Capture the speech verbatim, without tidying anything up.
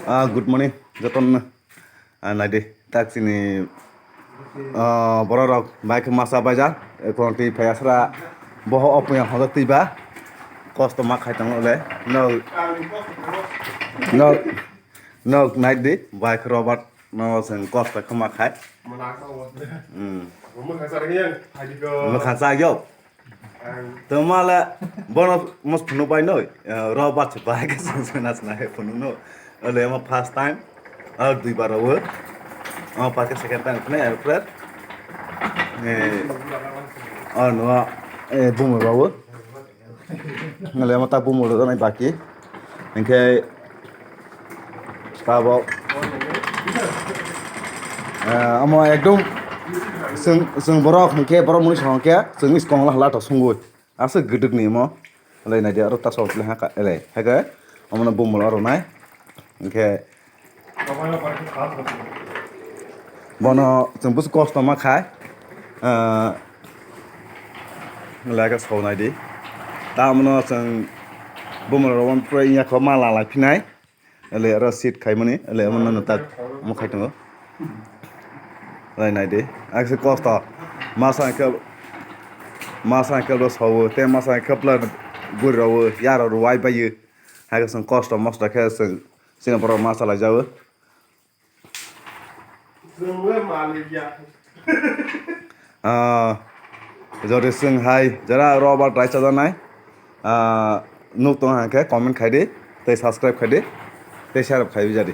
Ah, good morning, jotono. Ah, naidi, tak chini, ah, borok rok bai khe masa baija, ekhon twi phai asra boho ophuya hodo twi ba. Kosto ma khai tongo le. No, no, no, naidi, bai khe Robert no sen kosto khe ma khai. Hmm. Mwkhang sa yo. Tongmale bono mos phunuk bai noi, eh, Robert se bai khe song song na song na he phunuk no. Ole mo first time, ah, dui bar o. Mo pa khe second time phunuk Alfred. Eh, oh no, eh, bumor babu. Ole mo ta bumor do nai baki. Hingke Tabok. Eh, amo ekdom chwng, chwng borok hwnkhe, borok mwnwi song khe chwng iskong la hala to sungwi. Aswk gwdwk ni amo. Lai naidi aro ta sok le ha ka, ele, hake. Omono bumul aro nai. Hwnkhe bono chwng busu kosto ma khai. Eh, lai ka sok naidi. Ta omono chwng bumul aro pura yakho ma la lai phinai. Ele aro seat khaimani, ele amo nang tak amo khai tongo. Lai nai di. Akse kosto. Masa khe, masa khe bo sawo, te masa khe plan guri rawo, yaro rwai bayo. Hai khe chwng kosto mosto khe chwng, chini borok masa lai jawo. Ah, jodi chwng hai jara Robert raisa janai, ah, nuk tong hang khe comment khai di, tei subscribe khai di, tei share khai di jadi.